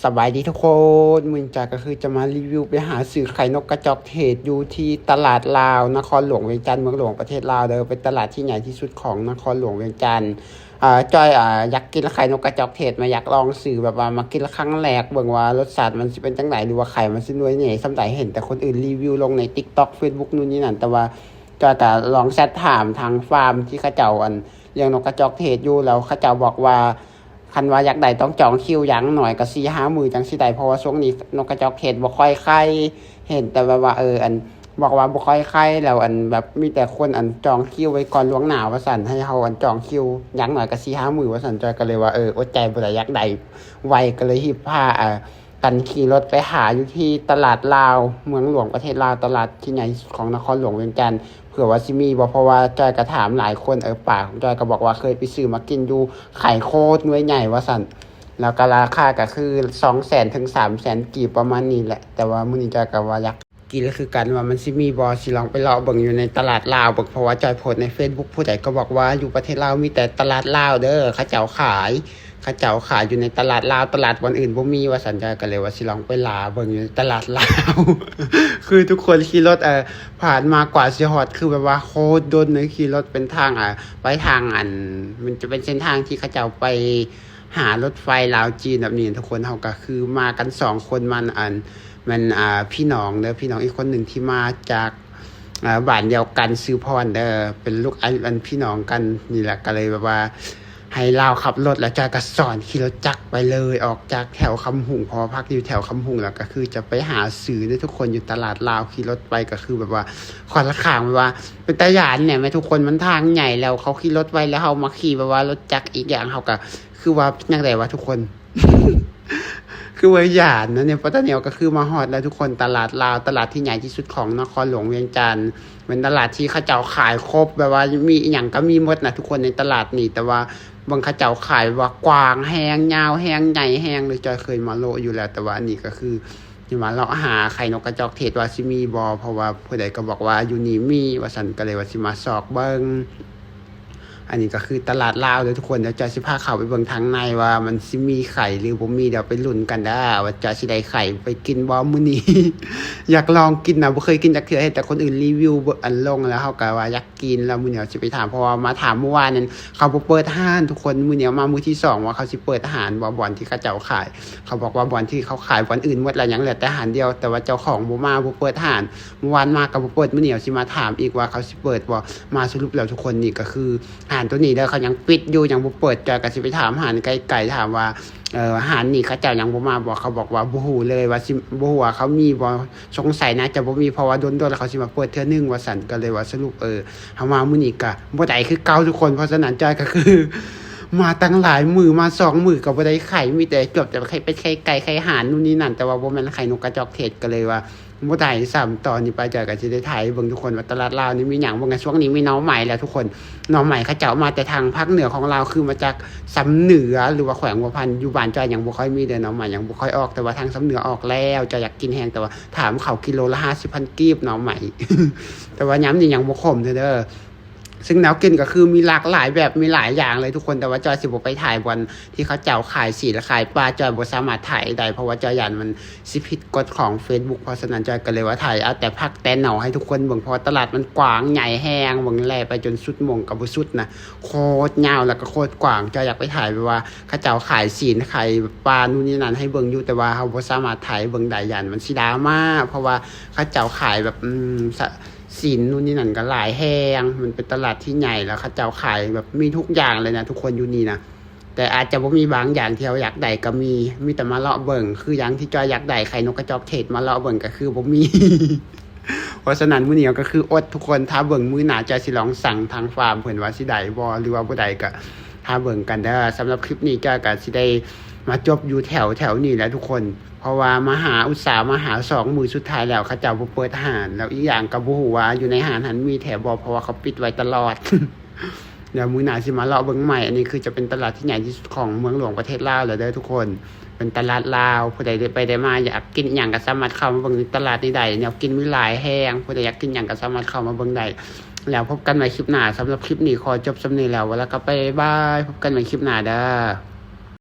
ສະບາຍດີທຸກຄົນ, ມື້ນີ້ຈ້ອຍກໍຄືຈະມາຣີວິວໄປຫາຊື້ໄຂ່ນົກກະຈອກເທດຢູ່ທີ່ຕະຫຼາດລາວ ນະຄອນຫຼວງວຽງຈັນ ເມືອງຫຼວງປະເທດລາວເດີ້. ເປັນຕະຫຼາດທີ່ໃຫຍ່ທີ່ສຸດຂອງນະຄອນຫຼວງວຽງຈັນ. ອາ ຈ້ອຍ ອາ ຢາກກິນໄຂ່ນົກກະຈອກເທດ, ມາຢາກລອງຊື້ ແບບວ່າມາກິນຄັ້ງແລກເບິ່ງວ່າລົດຊາດມັນຊິເປັນຈັ່ງໃດ ຫຼືວ່າໄຂ່ມັນຊິໜ່ວຍໃຫຍ່ສ່ຳໃດ. ເຫັນແຕ່ຄົນອື່ນຣີວິວລົງໃນ TikTok Facebook ນູ້ນນີ້ນັ້ນ, ແຕ່ວ່າຈ້ອຍກໍລອງແຊັດຖາມທາງຟາມທີ່ເຂົາເຈົ້າ ອັນ ລ້ຽງນົກກະຈອກເທດຢູ່ ແລ້ວເຂົາເຈົ້າບອກວ່າ ຄັນວ່າຢາກໄດ້ຕ້ອງຈອງຄິວຢ່າງໜ້ອຍກໍສີ່ຫ້າມື້ຈັ່ງຊິໄດ້, ເພາະວ່າຊ່ວງນີ້ນົກກະຈອກເທດບໍ່ຄ່ອຍໄຂ່. ເຫັນແຕ່ແບບວ່າ ເອີ ອັນ ບອກວ່າບໍ່ຄ່ອຍໄຂ່ ແລ້ວ ອັນ ແບບມີແຕ່ຄົນ ອັນ ຈອງຄິວໄວ້ກ່ອນລ່ວງໜ້າວ່າຊັ້ນ, ໃຫ້ເຮົາ ອັນ ຈອງຄິວຢ່າງໜ້ອຍກໍສີ່ຫ້າມື້ວ່າຊັ້ນ. ຈ້ອຍກໍເລີຍວ່າ ເອີ ອົດໃຈບໍ່ໄດ້ ຢາກໄດ້ໄວ ກໍເລີຍຮີບພາ ເອີ ກັນຂີ່ລົດໄປຫາຢູ່ທີ່ຕະຫຼາດລາວ ເມືອງຫຼວງປະເທດລາວ, ຕະຫຼາດທີ່ໃຫຍ່ທີ່ສຸດຂອງນະຄອນຫຼວງວຽງຈັນ ເຜື່ອວ່າຊິມີບໍ່, ເພາະວ່າຈ້ອຍກໍຖາມຫຼາຍຄົນ, ເອີ ປາຂອງຈ້ອຍກໍບອກວ່າເຄີຍໄປຊື້ມາກິນຢູ່, ໄຂ່ໂຄດໜ່ວຍໃຫຍ່ວ່າຊັ້ນ, ແລ້ວກໍລາຄາກໍຄືສອງແສນເຖິງສາມແສນກີບປະມານນີ້ແຫຼະ. ແຕ່ວ່າມື້ນີ້ຈ້ອຍກໍວ່າຢາກກິນຄືກັນ ວ່າມັນຊິມີບໍ່, ຊິລອງໄປເລາະເບິ່ງຢູ່ໃນຕະຫຼາດລາວເບິ່ງ, ເພາະວ່າຈ້ອຍໂພສໃນ Facebook ຜູ້ໃດກໍບອກວ່າຢູ່ປະເທດລາວມີແຕ່ຕະຫຼາດລາວເດີ້ ເຂົາເຈົ້າຂາຍ. ເຂົາເຈົ້າຂາຍຢູ່ໃນຕະຫຼາດລາວ, ຕະຫຼາດບ່ອນອື່ນບໍ່ມີວ່າຊັ້ນ. ຈ້ອຍກໍເລີຍວ່າຊິລອງໄປລາເບິ່ງຢູ່ໃນຕະຫຼາດລາວ. ຄືທຸກຄົນຂີ່ລົດ ເອີ ຜ່ານມາກວ່າຊິຮອດ ຄືແບບວ່າໂຄດດົນເລີຍ, ຂີ່ລົດເປັນທາງ ເອີ ໄປທາງ ອັນ ມັນຈະເປັນເສັ້ນທາງທີ່ເຂົາເຈົ້າໄປຫາລົດໄຟລາວຈີນແບບນີ້. ທຸກຄົນ ເຮົາກໍຄືມາກັນສອງຄົນ, ມັນ ອັນ ແມ່ນ ອາ ພີ່ນ້ອງເດີ້, ພີ່ນ້ອງອີກຄົນໜຶ່ງທີ່ມາຈາກ ອາ ບ້ານດຽວກັນ ຊື່ພອນເດີ້, ເປັນລູກ ອັນ ພີ່ນ້ອງກັນນີ້ແຫຼະ. ກໍເລີຍແບບວ່າໃຫ້ລາວຂັບລົດ ແລ້ວຈ້ອຍກໍສອນຂີ່ລົດຈັກໄປເລີຍ ອອກຈາກແຖວຄຳຮຸງ, ເພາະວ່າພັກຢູ່ແຖວຄຳຮຸງ, ແລ້ວກໍຄືຈະໄປຫາຊື້ເດີ້ທຸກຄົນ ຢູ່ຕະຫຼາດລາວ. ຂີ່ລົດໄປກໍຄືແບບວ່າຄ່ອນຂ້າງແບບວ່າເປັນຕາຢ້ານແດ່ແມະທຸກຄົນ, ມັນທາງໃຫຍ່ ແລ້ວເຂົາຂີ່ລົດໄວ ແລ້ວເຮົາມາຂີ່ແບບວ່າລົດຈັກອີກຢ່າງ, ເຮົາກໍຄືວ່າຈັ່ງໃດວະທຸກຄົນ. ຄືວ່າຢ້ານນະນີ້. ປະຕານນີ້ກໍຄືມາຮອດແລ້ວທຸກຄົນ, ຕະຫຼາດລາວ ຕະຫຼາດທີ່ໃຫຍ່ທີ່ສຸດຂອງນະຄອນຫຼວງວຽງຈັນ, ເປັນຕະຫຼາດທີ່ເຂົາເຈົ້າຂາຍຄົບ ແບບວ່າມີອີ່ຫຍັງກໍມີໝົດນະທຸກຄົນໃນຕະຫຼາດນີ້. ແຕ່ວ່າເບິ່ງເຂົາເຈົ້າຂາຍວ່າກວ້າງແຮງ ຍາວແຮງ ໃຫຍ່ແຮງເລີຍ, ຈ້ອຍເຄີຍມາໂລະຢູ່ແລ້ວ. ແຕ່ວ່າອັນນີ້ກໍຄືຊິມາເລາະຫາໄຂ່ນົກກະຈອກເທດວ່າຊິມີບໍ່, ເພາະວ່າຜູ້ໃດກໍບອກວ່າຢູ່ນີ້ມີວ່າຊັ້ນ, ກໍເລີຍວ່າຊິມາຊອກເບິ່ງ. ອັນນີ້ກໍຄືຕະຫຼາດລາວເດີ້ທຸກຄົນ, ດຽວຈອຍຊິພາເຂົ້າໄປເບິ່ງທາງໃນວ່າມັນຊິມີໄຂ່ຫຼືບໍ່ມີ, ດຽວໄປລຸ້ນກັນເດີ້ ວ່າຈອຍຊິໄດ້ໄຂ່ໄປກິນບໍ່ມື້ນີ້. ຢາກລອງກິນນະ, ບໍ່ເຄີຍກິນຈັກເທື່ອ, ເຫັນແຕ່ຄົນອື່ນຣີວິວ ອັນ ລົງ ແລ້ວເຮົາກໍວ່າຢາກກິນ, ແລ້ວມື້ນີ້ຊິໄປຖາມ ເພາະວ່າມາຖາມມື້ວານນັ້ນເຂົາບໍ່ເປີດຮ້ານທຸກຄົນ, ມື້ນີ້ມາມື້ທີສອງວ່າເຂົາຊິເປີດຮ້ານບໍ່ ບ່ອນທີ່ເຂົາເຈົ້າຂາຍ. ເຂົາບອກວ່າບ່ອນທີ່ເຂົາຂາຍບ່ອນອື່ນໝົດແລ້ວ, ຍັງເຫຼືອແຕ່ຮ້ານດຽວ, ແຕ່ວ່າເຈົ້າຂອງບໍ່ມາ ບໍ່ເປີດຮ້ານ. ເມື່ອວານມາກໍບໍ່ເປີດ, ມື້ນີ້ຊິມາຖາມອີກວ່າເຂົາຊິເປີດບໍ່. ມາສະຫຼຸບແລ້ວທຸກຄົນ, ນີ້ກໍຄືຮ້ານໂຕນີ້ເດີ, ເຂົາຍັງປິດຢູ່ ຍັງບໍ່ເປີດ. ຈອຍກໍຊິໄປຖາມຮ້ານໃກ້ໆ ຖາມວ່າ ເອີ ຮ້ານນີ້ເຂົາເຈົ້າຍັງບໍ່ມາບໍ່? ເຂົາບອກວ່າບໍ່ຮູ້ເລີຍວ່າຊິ ບໍ່ຮູ້ວ່າເຂົາມີບໍ່, ສົງໄສໜ້າຈະບໍ່ມີ ເພາະວ່າດົນໆແລ້ວເຂົາຊິມາເປີດເທື່ອໜຶ່ງວ່າຊັ້ນ. ກໍເລີຍວ່າສະຫຼຸບ ເອີ ເຮົາມາມື້ນີ້ກໍບໍ່ໄດ້ຄືເກົ່າທຸກຄົນ. ເພາະສະນັ້ນ ຈອຍກໍຄືມາຕັ້ງຫຼາຍມື້ ມາສອງມື້ກໍບໍ່ໄດ້ໄຂ່, ມີແຕ່ເກືອບແຕ່ໄຂ່ເປັດ ໄຂ່ໄກ່ ໄຂ່ຫ່ານ ນູ້ນນີ້ນັ້ນ, ແຕ່ວ່າບໍ່ແມ່ນໄຂ່ນົກກະຈອກເທດ. ກໍເລີຍວ່າ ບໍ່ໄດ້ຊ້ຳ. ຕອນນີ້ໄປຈອຍກໍຊິໄດ້ຖ່າຍໃຫ້ເບິ່ງທຸກຄົນວ່າຕະຫຼາດລາວນີ້ມີຫຍັງ. ເບິ່ງ ຊ່ວງນີ້ມີໜໍ່ໄມ້ແລ້ວທຸກຄົນ, ໜໍ່ໄມ້ເຂົາເຈົ້າມາແຕ່ທາງພາກເໜືອຂອງລາວ ຄືມາຈາກຊຳເໜືອ ຫຼືວ່າແຂວງຫົວພັນ. ຢູ່ບ້ານຈອຍຍັງບໍ່ຄ່ອຍມີເດີ້, ໜໍ່ໄມ້ຍັງບໍ່ຄ່ອຍອອກ, ແຕ່ວ່າທາງຊຳເໜືອອອກແລ້ວ. ຈອຍຢາກກິນແຮງ, ແຕ່ວ່າຖາມເຂົາກິໂລລະຫ້າສິບພັນກີບໜໍ່ໄມ້, ແຕ່ວ່າຍາມນີ້ຍັງບໍ່ຂົມເທື່ອເດີ້. ຊຶ່ງແນວກິນກໍຄືມີຫຼາກຫຼາຍແບບ ມີຫຼາຍຢ່າງເລີຍທຸກຄົນ, ແຕ່ວ່າຈອຍຊິບໍ່ໄປຖ່າຍບ່ອນທີ່ເຂົາເຈົ້າຂາຍສີນ ແລະ ຂາຍປາ, ຈອຍບໍ່ສາມາດຖ່າຍໄດ້ ເພາະວ່າຈອຍຢ້ານມັນ ຊິຜິດກົດຂອງ Facebook. ເພາະສະນັ້ນ ຈອຍກໍເລີຍວ່າຖ່າຍເອົາແຕ່ຜັກແຕ່ໜໍ່ໃຫ້ທຸກຄົນເບິ່ງ, ເພາະວ່າຕະຫຼາດມັນກວ້າງໃຫຍ່ແຮງ, ເບິ່ງແລ່ໄປຈົນສຸດໝ່ອງກໍບໍ່ສຸດນະ, ໂຄດຍາວ ແລ້ວກໍໂຄດກວ້າງ. ຈອຍຢາກໄປຖ່າຍແບບວ່າເຂົາເຈົ້າຂາຍສີນ ຂາຍປາ ນູ້ນນີ້ນັ້ນໃຫ້ເບິ່ງຢູ່, ແຕ່ວ່າເຮົາບໍ່ສາມາດຖ່າຍເບິ່ງໄດ້ ຢ້ານມັນຊິດຣາມາ, ເພາະວ່າເຂົາເຈົ້າຂາຍແບບ ອືມ ສະ ສີນ ນູ້ນນີ້ນັ້ນກໍຫຼາຍແຮງ. ມັນເປັນຕະຫຼາດທີ່ໃຫຍ່ ແລ້ວເຂົາເຈົ້າຂາຍແບບມີທຸກຢ່າງເລີຍນະທຸກຄົນ ຢູ່ນີ້ນະ. ແຕ່ອາດຈະບໍ່ມີບາງຢ່າງທີ່ເຮົາຢາກໄດ້ກໍມີ, ມີແຕ່ມາເລາະເບິ່ງ. ຄືຢ່າງທີ່ຈອຍຢາກໄດ້ໄຂ່ນົກກະຈອກເທດ ມາເລາະເບິ່ງກໍຄືບໍ່ມີ. ເພາະສະນັ້ນ ມື້ນີ້ກໍຄືອົດທຸກຄົນ, ຖ້າເບິ່ງມື້ໜ້າຈອຍຊິລອງສັ່ງທາງຟາມເພິ່ນວ່າຊິໄດ້ບໍ່ ຫຼືວ່າບໍ່ໄດ້ ກໍຖ້າເບິ່ງກັນເດີ້. ສຳລັບຄລິບນີ້ຈອຍກໍຊິໄດ້ມາຈົບຢູ່ແຖວ ແຖວນີ້ແຫຼະທຸກຄົນ, ເພາະວ່າມາຫາ ອຸດສ່າມາຫາສອງມື້ ສຸດທ້າຍແລ້ວເຂົາເຈົ້າບໍ່ເປີດຮ້ານ. ແລ້ວອີກຢ່າງກໍບໍ່ຮູ້ວ່າຢູ່ໃນຮ້ານຫັ້ນມີແທ້ບໍ່, ເພາະວ່າເຂົາປິດໄວ້ຕະຫຼອດ. ດຽວມື້ໜ້າຊິມາເລາະເບິ່ງໃໝ່. ອັນນີ້ຄືຈະເປັນຕະຫຼາດທີ່ໃຫຍ່ທີ່ສຸດຂອງເມືອງຫຼວງປະເທດລາວແລ້ວເດີ້ທຸກຄົນ, ເປັນຕະຫຼາດລາວ. ຜູ້ໃດໄດ້ໄປໄດ້ມາ ຢາກກິນຫຍັງກໍສາມາດເຂົ້າມາເບິ່ງໃນຕະຫຼາດນີ້ໄດ້, ແນວກິນມີຫຼາຍແຮງ. ຜູ້ໃດຢາກກິນຫຍັງກໍສາມາດເຂົ້າມາເບິ່ງໄດ້. ແລ້ວພົບກັນໃໝ່ຄລິບໜ້າ. ສຳລັບຄລິບນີ້ຂໍຈົບສ່ຳນີ້ແລ້ວ, ແລ້ວກໍບາຍບາຍ, ພົບກັນໃໝ່ຄລິບໜ້າເດີ້.